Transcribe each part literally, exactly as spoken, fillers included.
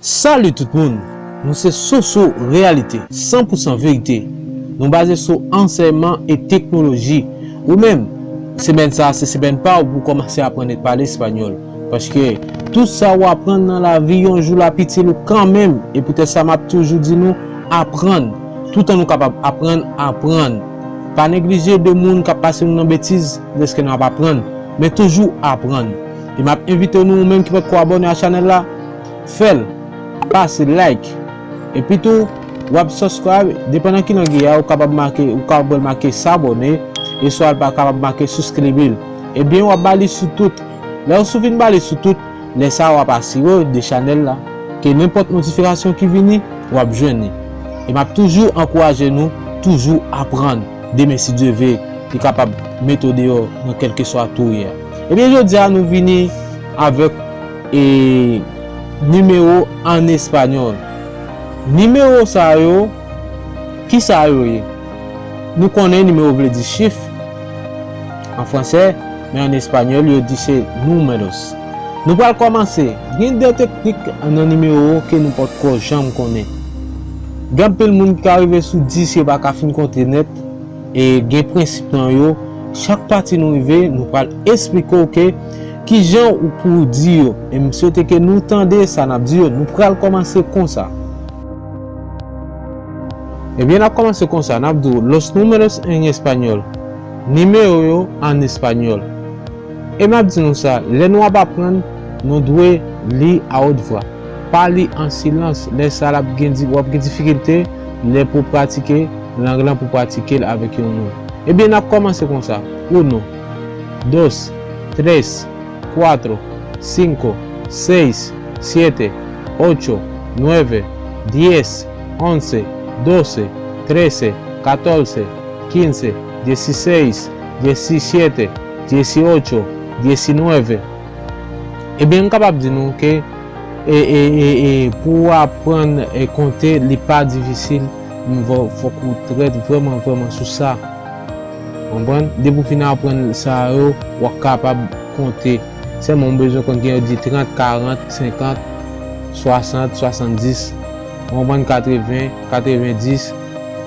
Salut tout moun! Nou se Soso Reyalite, san pou san verite. Nou baze sou ansèyman e teknoloji. Ou menm, semèn sa a se semèn pa w pou w kòmanse aprann pale espanyòl. Paske tout sa w aprann nan lavi, yon jou l ap itil ou kanmenm. E poutèt sa, m ap toujou di nou, aprann. Toutan nou kapab aprann, aprann. Pa neglije de moun k ap pase nou nan betiz, dèske n ap aprann. Men toujou aprann. E m ap envite nou, ou menm ki pòtko abòne a chanèl la, fè l, pase like. Epi tou, w ap subscribe, depandan ki lang li ye a, ou kapab make, ou kapab wè l make s'abonner, e swa l pa kapab make souscribir. Ebyen, w ap ba li sou tout. Lè w sou fin ba li sou tout, lè sa a w ap asire w de chanèl la, ke nenpòt notifikasyon ki vini, w ap jwenn li. E m ap toujou ankouraje nou, toujou aprann. Demen, si Dye vle, li kapab mete w deyò nan kèlkeswa tou w ye a. Ebyen, jodi a, nou vini avèk, e, nimewo an espanyòl. Nimewo sa yo, kisa yo ye? Nou konnen nimewo vle di chif an fransè, men an espanyòl, yo di se números. Nou pral kòmanse. Gen de teknik nan nimewo ke nou pòtko janm konnen. Gen anpil moun ki ka rive sou dis, yo pa ka fin konte nèt. E gen prensip nan yo. Chak pati nou rive, nou pral esplike w ke kijan ou pou di yo. E m swete ke nou tande sa n ap di yo. Nou pral kòmanse konsa. Ebyen, n ap kòmanse konsa. N ap di w, los números en español. Nimewo yo an espanyòl. E m ap di nou sa, lè nou ap aprann, nou dwe li a haute voix. Pa li an silans, lè sa l ap gen di-, w ap gen difikilte lè pou pratike lang lan, pou pratike l avèk yon moun. Ebyen, n ap kòmanse konsa. Uno, dos, tres, cuatro, cinco, seis, siete, ocho, nueve, diez, once, doce, trece, catorce, quince, dieciséis, diecisiete, dieciocho, diecinueve. Ebyen, m kapab di nou ke, e, e, e, e, pou w aprann, e, konte, li pa difisil, men fò-, fòk ou trè, vrèman, vrèman sou sa. Konprann? Depi w fin aprann sa yo, w ap kapab konte. Sèlman, ou bezwen konn gen yo di trant, karant, senkant, swasant, swasanndis, w konprann, katreven, katrevendis,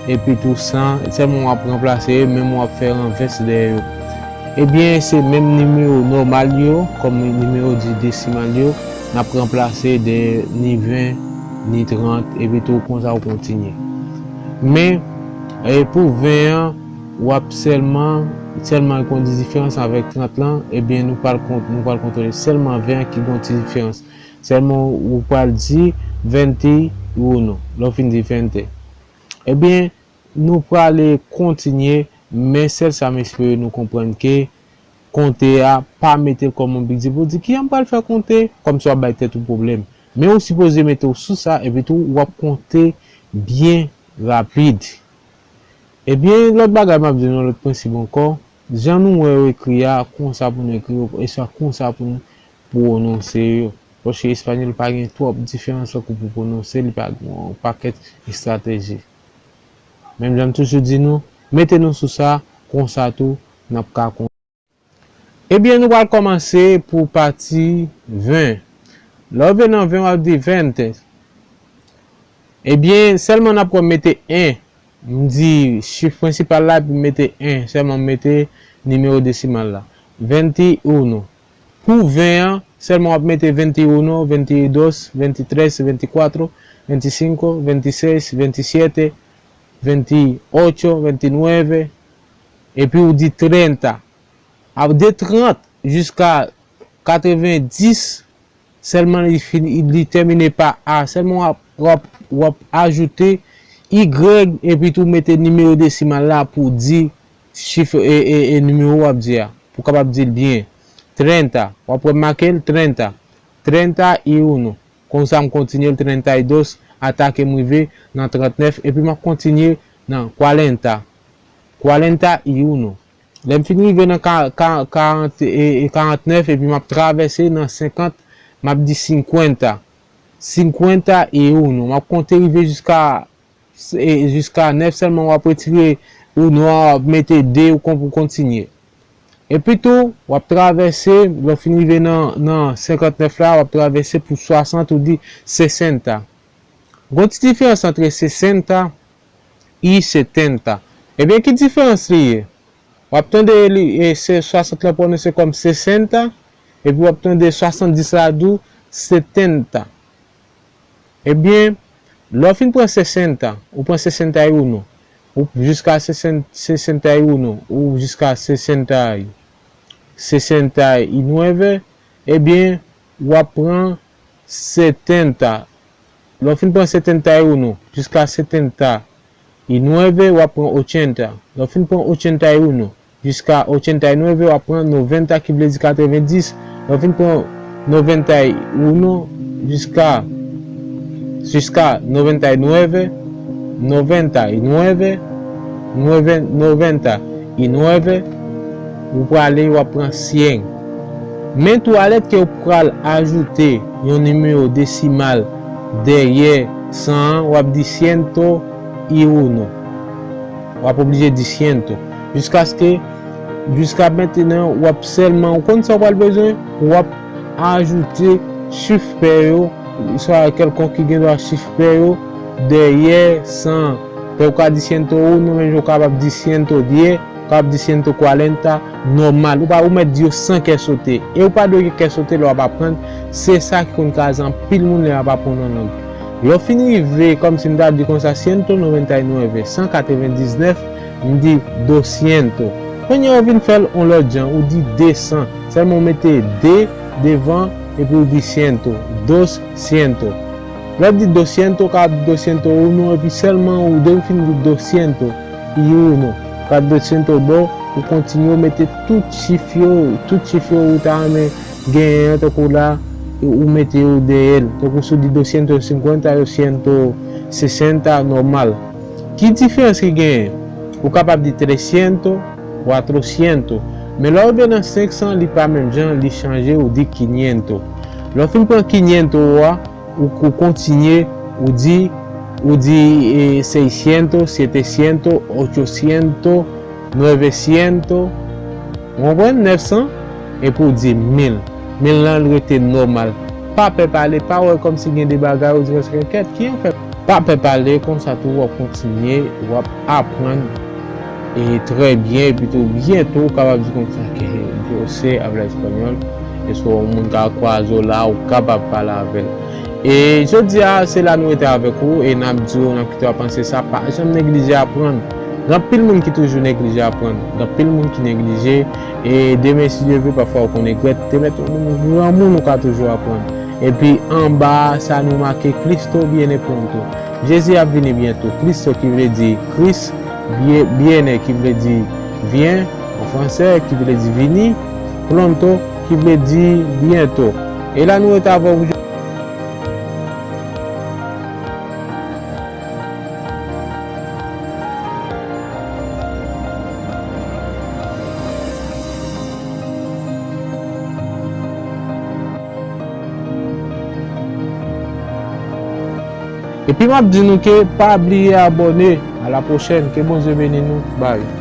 epi tou san, sèlman w ap ranplase yo, menm w ap fè ranvès dèyè yo. Ebyen, se menm nimewo nòmal yo, kòm nimewo di desimal yo, n ap ranplase dèyè ni ven, ni trant, epi tou konsa w kontinye. Men, e, pou ven an, w ap sèlman, sèlman gen yon ti diferans avèk trant lan, ebyen, nou pral kont-, nou pral kontwole sèlman ven an ki gen yon ti diferans. Sèlman ou pral di veintiuno, lè w fin di veinte. Ebyen, nou prale kontinye, men sèl sa m espere nou konprann ke konte a, pa mete l kòm yon big deal pou w di, "Kijan m pral fè konte?" Kòmsi w ap bay tèt ou pwoblèm. Men ou sipoze mete w sou sa, epi tou w ap konte byen rapid. Ebyen, lòt bagay m ap di nou, lòt prensip ankò, jan nou wè yo ekri a, konsa pou nou ekri yo, e sa konsa pou nou pwononse yo. Paske espanyòl pa gen twòp diferans tankou pou pwononse, li pa gen yon pakèt estrateji. Menm jan m toujou di nou, mete nou sou sa, konsa tou, n ap ka konn. Ebyen, nou pral kòmanse pou pati ven. Lè w rive nan ven, w ap di veinte. Ebyen, sèlman n ap wè mete en. M di chif prensipal la, epi m mete en. Sèlman m mete nimewo desimal la. Veintiuno. Pou ven an, sèlman w ap mete veintiuno, veintidós, veintitrés, veinticuatro, veinticinco, veintiséis, veintisiete, veintiocho, veintinueve, epi w di treinta. Ap de trant jiska katrevendis, sèlman li fini, li tèmine pa A. Sèlman w ap, w ap, w ap ajoute Y epi tou mete nimewo desimal la pou di chif, e, e, e nimewo w ap di a, pou w kapab di l byen. Treinta, w ap wè m make l, treinta. Treinta y uno. Konsa m kontinye l, treinta y dos, atake m rive nan trantnèf, epi m ap kontinye nan cuarenta. Cuarenta y uno. Lè m fin rive nan ka-, ka-, karant, e, e, karantnèf, epi m ap travèse nan senkant, m ap di cincuenta. Cincuenta y uno. M ap konte rive jiska, e, jiska nèf, sèlman w ap retire uno a, w ap mete de, ou kon-, pou kontinye. Epi tou, w ap travèse, lè w fin rive nan, nan senkantnèf la, w ap travèse pou swasant, ou di sesenta. Gon ti diferans antre sesenta e setenta. Ebyen, ki diferans li ye? W ap tande li, e, se swasant lan pwononse kòm sesenta, epi w ap tande swasanndis la di w setenta. Ebyen, lè w fin pran sesenta, ou pran sesenta e uno, ou jiska sesen-, sesenta e uno, ou jiska sesenta, sesenta e nueve, ebyen, w ap pran setenta. Lè w fin pran setenta e uno jiska setenta e nueve, w ap pran ochenta. Lè w fin pran ochenta e uno jiska ochenta e nueve, w ap pran noventa, ki vle di katrevendis. Lè w fin pran noventa e uno jiska, jiska noventa e nueve, noventa e nueve, nueve, noventa e nueve, ou prale, w ap pran syen. Men tou, a lè ke w pral ajoute yon nimewo desimal dèyè san an, w ap di siento y uno. W ap oblije di siento. Jiskaske, jiska mentenan, w ap sèlman, ou konn sa w pral bezwen, w ap ajoute chif pè yo, swa kèlkonk ki gen dwa chif pè yo, dèyè san an. Fè w ka di siento uno, men ou kapab di siento diez, ou kapab di siento cuarenta, nòmal. Ou pa, ou mèt di yo san kè sote. E ou pa dwe gen kè sote lè w ap aprann. Se sa ki konn kraze anpil moun lè y ap aprann yon lang. Lè w fin rive, kòmsi m ta di konsa, siento noventa y nueve, san katrevendiznèf, m di doscientos. Kounye a ou vin fè l yon lòt jan, ou di desan. Sèlman ou mete de devan, epi ou di siento, doscientos. Lè w di doscientos, ou ka di doscientos uno, epi sèlman ou, depi w fin di doscientos y uno, ou ka di doscientos dos, ou kontinye, ou mete tout chif yo, tout chif yo ou ta renmen genyen an, tankou la, ou mete yo dèyè l. Tankou si w di doscientos cincuenta, yo ciento sesenta, nòmal. Ki diferans ki genyen? Ou kapab di trescientos, cuatrocientos. Men lè w rive nan senk san, li pa menm jan, li chanje, ou di quinientos. Lè w fin pran quinientos a, ou, ou kontinye, ou di, ou di, e, seiscientos, setecientos, ochocientos, nuevecientos, ou konprann, nèf san, epi ou di mil. Mil lan, l rete nòmal. Pa pè pale, pa wè kòmsi gen de bagay, ou di, paske kèt, ki afè? Pa pè pale, konsa tou w ap kontinye, w ap aprann, e, trè byen, epi tou byento, ou kapab di konsa ke yo se avèk espanyòl, e si yon moun ka kwaze w la, ou kapab pale avè l. E jodi a, se la nou rete avèk ou, e n ap di w, n ap kite w ap panse sa, pa janm neglije aprann. Gen anpil moun ki toujou neglije aprann. Gen anpil moun ki neglije, e demen, si Dye vle, pafwa ou konn regrèt. Te mèt yon moun, granmoun, ou ka toujou aprann. Epi anba a, sa nou make, Cristo viene pronto. Jezi ap vini byento. Cristo ki vle di Kris, vie-, viene ki vle di vyen, an fransè, ki vle di vini, pronto ki vle di byento. E la nou rete avè w. Epi m ap di nou ke pa bliye abòne. A la pwochèn. Ke Bondye beni nou. Bye.